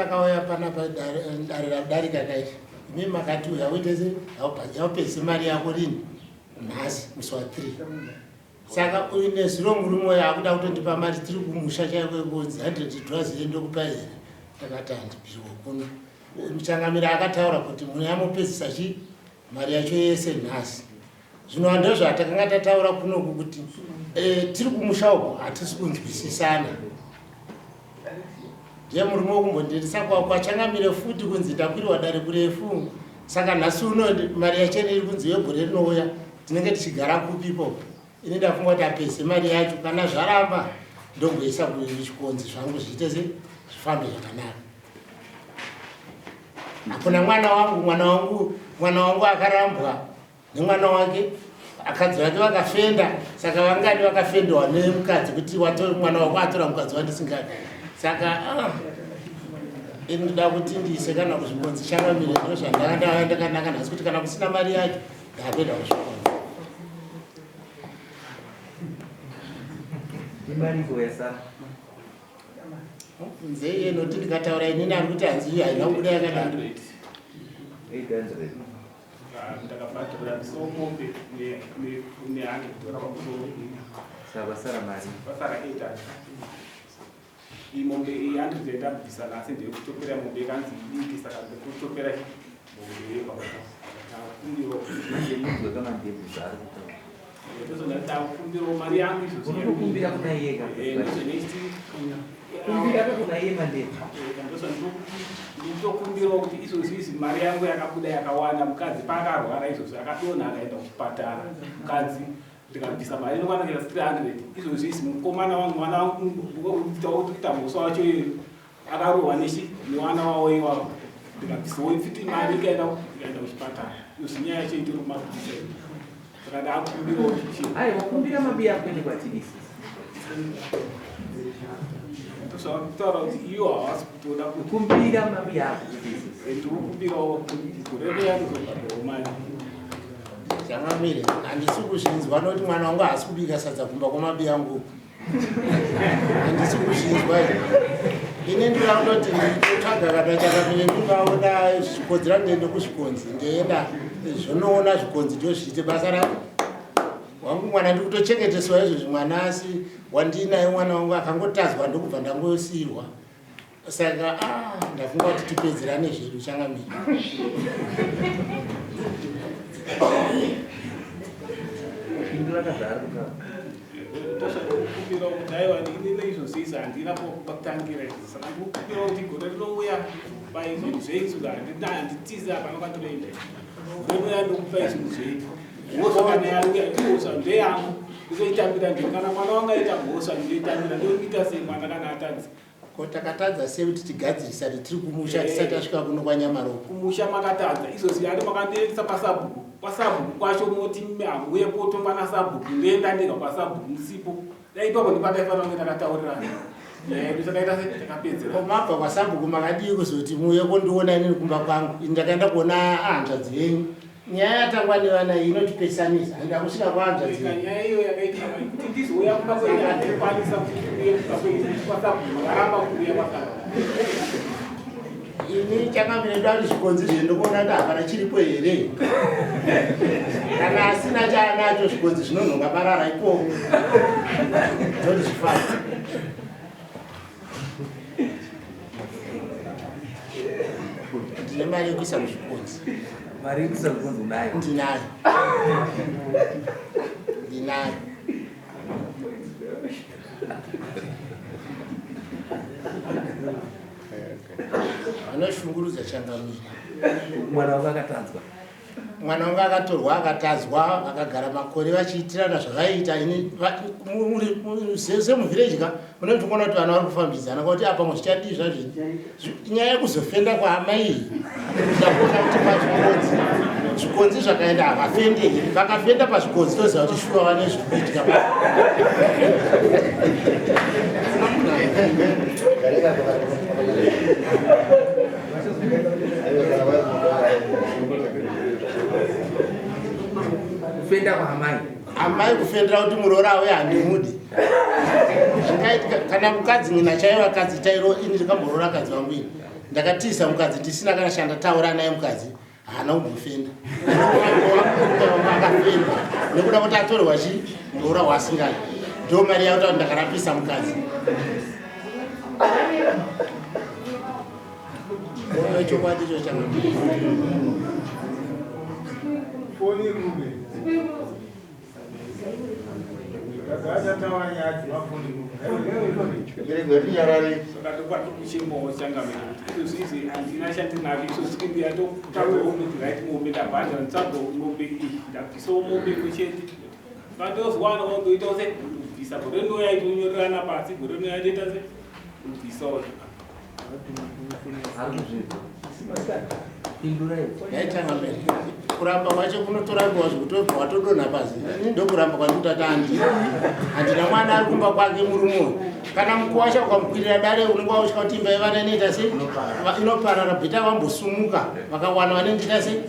Akauya panapa dare radarika kai imi makati uya uite se yaupedzise mari yako rini nhasi musi wa 3 saka uyu nezuro murume uyo akuda kutondipa mari tiri kumusha chaiko kunzi 100 dollars iye ndokupa here ndakati handibvirwo kuno muchangamire akataura kuti munhu yamupedzisa chi mari yacho yese nhasi Zvino ndozvatakanga tataura kunoku kuti eh, tiri kumusha uko hatisi kunzwisisana. Ndiye murume wekumbondiendesa kwachangamire futi kunzi ndakwiriwa dare kurefu. Saka nhasi uno mari yachene iri kunzi yegore rinouya tinenge tichigara kupi ipopo. Ini ndafunga kuti apedze mari yacho kana zvaramba ndomboisa kuchikonzi zvangu zviite se zvifambe zvakanaka. Hakuna mwana wangu, mwana wangu, mwana wangu akarambwa nemwana wake akadzi vake vakafenda saka vangani vakafendewa nemukadzi kuti mwana wako atora mukadzi wandisingadi saka ah, ini ndoda kuti ndiise kana kuzvikonzi changamire ndo zvandanga ndakanaka nhasi kuti kana kusina mari yacho ndakuenda kuzvikonzi Imariko yasara. Nzeye noti ndikataura inini ari kuti hanzi iyo haina kubuda yakadaro. 800. Ndakabhadhara mombe ne100 dollar pamusoro. Saka pasara mari. Pasara 800. Iyi mombe iyi 100 yandabvisa nhasi ndeyekutopera mombe ikanzi idiki saka ndekutopera mombe yepakumbiro. Manje munzwe kama ndebvu zvaari kutaura. Ndozondakumbirawo mari yangu izvozvo. Unotokumbira kuna iye ka. Kumbira kuna iye mandebvu. Ndinotokumbirawo kuti izvozvi izvi mari yangu yakabuda yakawanda mukadzi paakarwara izvozvi akadonha akaenda kuchipatara mukadzi ndikabvisa mari inokwana kuita 300 izvozvi izvi mukomana wangu mwana wangu kuita mhosva wacho iyoyo akarohwa nechi newana wawo iwawo ndikabvisawo futi mari ikaenda ikaenda kuchipatara izvi nyaya yacho itori kumapurisa saka ndakumbirawo chichi aiwa kumbira mabiya kuende kwatiri isusu kutaura kuti iyo havasi kutoda kukumbira mabiya ako kuti isusu ndikukumbirawo gore riya ndizobhadharawo mari changamire handisi kuzvinzwa nokuti mwana wangu haasi kubika sadza kumba kwamabiya angu handisi kuzvinzwa ini ndinoda kutoti nditotsvaga kana chakamire ndingaona zvikodzera ndiende kuzvikonzi ndoenda zvonoona zvikonzi ndozviite basa rako wangu mwana ndiri kutochengeteswa izvozvi mwana asi wandiinaye mwana wangu akangotadzwa ndokubva ndangosiirwa Saka ah, ndafunga kuti tipedzerane zvedu changamire. Pindura kazvaari kutaura. Ndosvakukumbira kuti aiwa ini izvozvo izvi handina pakutangira izvi saka ndikukumbira kuti gore rinouya pai zvinhu zvenyu handitizi hapana kwandinoenda gore rinouya ndokupai zvinhu zvenyu mhosva kana yauya mhosva ndeyangu ndoitambira ndini kana mwana wangu aita mhosva ndoitambira ndoita sei mwana kana atadza Ko takatadza sei kuti tigadzirisane tiri kumusha tisati tasvika kuno kwaNyamaropa? Kumusha makatadza izvozvi ani makandiendesa kwasabhuku kwasabhuku kwacho moti hamuuye kotongwa nasabhuku ndoenda ndega kwasabhuku musipo dai ipapo ndipataifanira kunge takataurirana nyaya yedu takaita se takapedzera. Ko mabva kwasabhuku makadii kuzoti muuye kondiona inini kumba kwangu ini ndakaenda kuona hanzvadzi venyu Nyaya yatangwa nevana iyi inotipesanisa handida kusvika kwahanzvadzi. Nyaya iyo yakaitika kuti ndizouya kumba kwenyu handikwanisa kuti ndiuye kumba kwenyu kwasabhuku makaramba kuuya kwasabhuku. Ini chakamire ndoda kuti zvikonzi zviende kuona kuti hapana chiripo here. Kana asina chaanacho zvikonzi zvinonhonga parara ikoko. Ndoti zvifambe. Ndine mari yekuisa muzvikonzi. Mari yekuisa muzvikonzi unayo? Ndinayo. Ndinayo. Vanoshungurudza changamire. Mwana wako akatanzwa. Mwana wangu akatorwa akatadzwa vakagara makore vachiitirana zvavaiita ini semuvhireji ka mune tikuona kuti vana vari kufambidzana kwakuti apa muzvichadii zvazvini nyaya yekuzofenda kwaamai iyi ndakuona kuti pazvikonzi zvikonzi zvakaenda havafende here vakafenda pazvikonzi toziva kuti shuwa vane zviri kuitika Kufenda kwaamai. Amai kufendera kuti muroora auye handimudi. Zvingaitika kana mukadzi ngina chaivo akadzi tairo ini ndikamboroora kadzi vangu ini. Ndakatiza mukadzi ndisina kana chandataura naye mukadzi haana kumbofenda. Akafenda nekuda kuti atorwa chi muroora waasingadi. Ndo mari yakuti kuti ndakarapisa mukadzi. Chokwadi icho chakanaka. Foni rume. Handina chandinacho izvozvi ndatotsvagawo right mombe ndabhadhara nditsvagawo mombe iyi ndabvisawo mombe imwe chete pandozwana ndoitawo se ndobvisa gore rinouya tonyorerana pasi gore rinouya ndoita se ndobvisawo. Yaitanga mberi kuramba kwacho kunotorambiwa zvekutobva watodonha pasi. Ndokuramba kwandikuti ati handina handina mwana ari kumba kwake murume uyu. Kana mukuwasha ukamukwirira dare unenge wautya kuti imba yevana inoita sei, inoparara. Bheta vambosumuka vakawana vanondiita sei,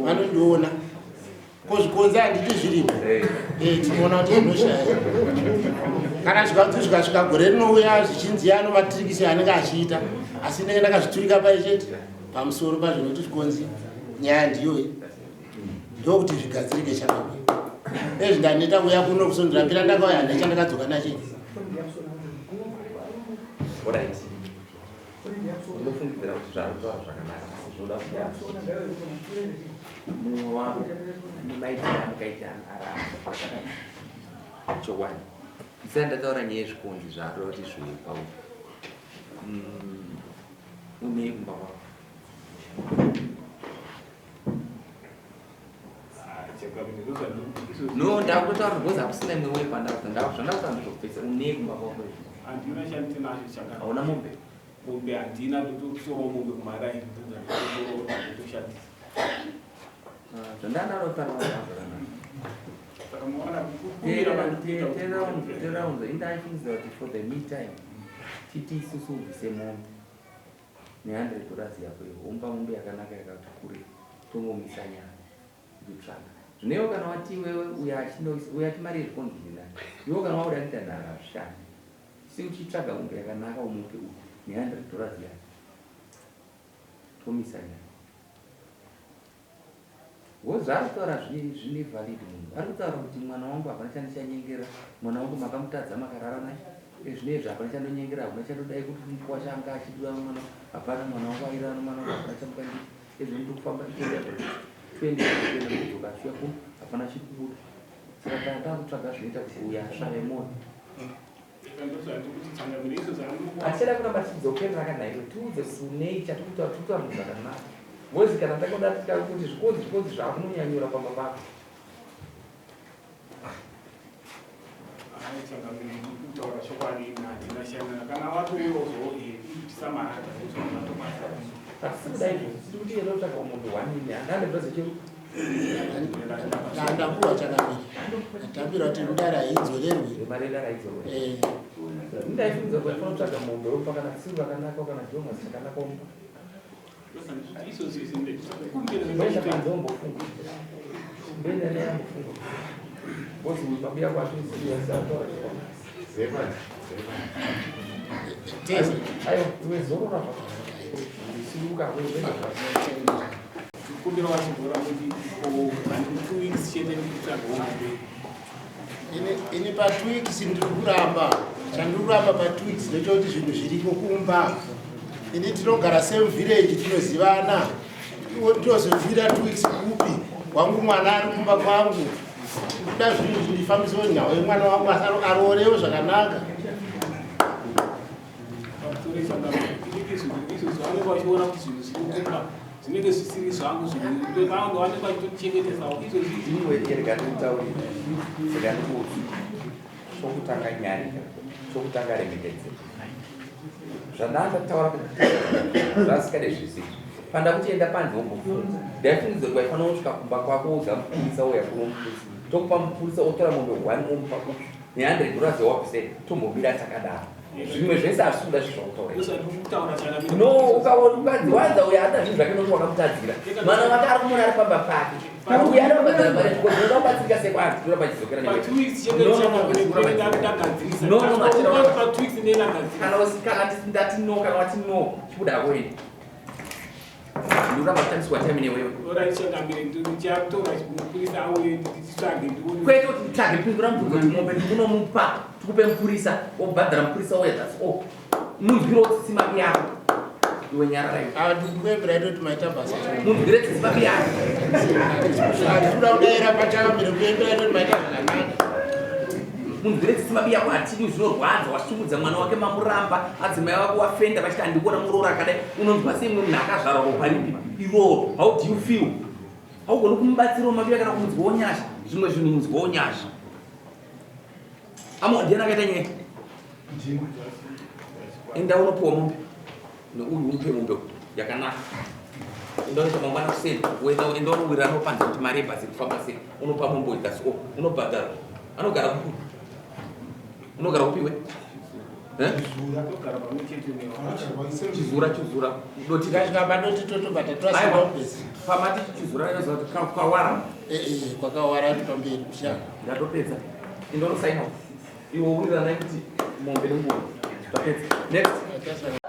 vanondiona. Ko zvikonzi handiti zviripo, tinoona kuti zvinoshaya. Kana zvikanzi zvikasvika gore rinouya zvichinzi ano matirikisi anenge achiita, asi ndinenge ndakazviturika pai chete pamusoro pazvo nokuti zvikonzi nyaya ndiyoyi ndokuti zvigadzirike chakakwe. Ezvi ndaneta kuuya kuno kusondirambira ndakauya handina chandakadzoka nacho. Alright. Ndinofungidzira kuti zvaari kutaura zvakanaka, asi zvinoda kuti mumwe wavo nemaitiro amukaita aramba zvakadai. Chokwadi. Ndisati ndataura nyaya yezvikonzi zvaari kuda kuti zviuye pauri. Unei kumba kwako? No, ndakutotaura because hakusina imwe way pandakutaura. Zvandakutaura ndezvokupedzisa. Unei kumba kwako izvi? Handina chandinacho chakadai. Hauna mombe? Mombe handina, ndototorawo mombe kumaraini ndotoshandisa. Zvandandanotaura zvakanaka. Saka maona kukumbira vandikuita kuti Teraunzo indaifungidzira kuti for the meantime titi isusu ubvise mombe ne100 dollars yako iyo womupa mombe yakanaka yakati kure tongomisa nyaya kutsvaga zvinewo. Kana wati iwewe uyo achinoisa uyo ati mari yezvikonzi ndinayo, iwe kana wakuda kuita nharo hazvishandi. Si uchitsvaga mombe yakanaka umupe uku ne100 dollars yako tomisa nyaya. Zvaari kutaura zvine valid. Munhu ari kutaura kuti mwana wangu hapana chandichanyengera, mwana wangu makamutadza makarara naye. Zvinezvi hapana chandonyengera, hakuna chandodai kuti mukuwasha anga achidiwa mwana, hapana mwana wangu airara nomwana wangu, hapana chamukanditi. Ezvino ndiri kufamba ndichienda kuenda kudzoka achiuya kuno, hapana chiri kubuda. Saka kana takutsvaga zvinoita kuti uyu asvave mwoyo, hatichada kuramba tichidzokerera kanhaiwe. Tiudze kuti unei chatikutaura, tikutaura munhu zvakanaka. Vozi kana takoda kuti zvikonzi zvikonzi zvakunonyanyura pamba pako. Kutaura chokwadi handina shanana kana watouyozo tisamarata. Hatisi kuda izvozvo, tiri kuti enda kutsvaga munhu one million handande bvaze chero. Ndapuwa chakamiri ndambira kuti mudare haidzorerwi. Mari yedare haidzorerwi. Ndaifunza kuti waifana kutsvaga mombe womupa kana tsiru rakanaka kana dhomasi chakanaka womupa. Mboenda panze wombofunga, mboenda neyambofunga bozi mabuya kwacho sataura chokwadi. Aiwa iwe, zorora zvako, simuka uende pasi. Kumbira wachigora kuti 2 weeks chete ndikutsvagawo mombe. Ini pa2 weeks ndiri kuramba. Chandiri kuramba pa2 weeks ndechekuti zvinhu zviriko kumba. Ini tinogara same village, tinozivana. Ndozofira 2 weeks kupi? Wangu mwana ari kumba kwangu. Kuda zvinhu zvindifambisewo nhau yemwana wangu aroorewo zvakanaka. Izvozvo vanenge vachiona kuti zvinhu zviri kumba zvinenge zvisiri zvangu, zvinhu vangu vanenge vachitotichengetesawo izvozvi. Imwe rega ndikutaurire, rega ndikuudze. Chokutanga nyarika, chokutanga remekedzera. Zvandandataura zvasikade zvese izvi. Panda kuti enda panze wombofunga, ndaifungidzira kuti waifanira kusvika kumba kwako woudza mupurisa ouya kuno, mupurisa tokupa mupurisa otora mombe one omupa uyu ne100 dollars yawabvise, tombomira takadaro. Zvimwe zvese hazvisi kuda zvezvautaura. Ndozvandikutaura changamire. No, ukawanza uyo haana zvinhu zvake nokuti wakamutadzira. Mwana wake ari kumuona ari pamba pake, uyo ari kubhadhara mari yechikoro. Unoda kubatsirika sekwaari kuramba chidzokera. Pa2 weeks chete. No, no, no, ndagadzirisa. No, no, Pa2 weeks ndendagadzirisa. Kana ndati no, kana wati no, chibuda hako ini. Ndikuramba kutambiswa time newewe. Alright, changamire, ndichatora mupurisa auye nditsvage ndione. Kwete kuti nditsvage pindura mubvunzo kuti mombe ndikunomupa tikupe mupurisa wobhadhara mupurisa uye that's all. Munzwire tsitsi maki yako. Iwe nyarara iwe. Ah, ndikuembera itoti maita basa. Munzwire tsitsi maki yako. Handikuda kudaira pachamire kuembera itoti maita zvakanaka. Munzwire tsitsi maki yako hatidi zvinorwadza wasungudza mwana wake mamuramba adzimai wako wafenda vachiti handikuona muroora akadai unonzwa sei munhu akazvarwa ropa ripi iroro how do you feel haugoni kumubatsirawo mabiya kana kumunzwawo nyasha zvimwe zvinhu munzwawo nyasha amo ndiani akaita nyaya enda unopiwa mombe neuyu umupe mombe yakanaka enda unoita mangwana kuseni woenda enda unowirira nopanze kuti mari yebhazi iri kufamba sei unopa mombe that's all unobhadhara anogara kupi unogara kupi we Eh? Togara pamwe chete newe. Chizura chizura doti Tikasvika padoti totobva Aiwa. tatorasibopesi. Pamati chizura inoziva kuti kwawara. Eh, kwakawara kuti pamberi kushana. Ndatopedza. Indonosaina. Iwe wirirana kuti mombe nenguo. Tapedza. Next.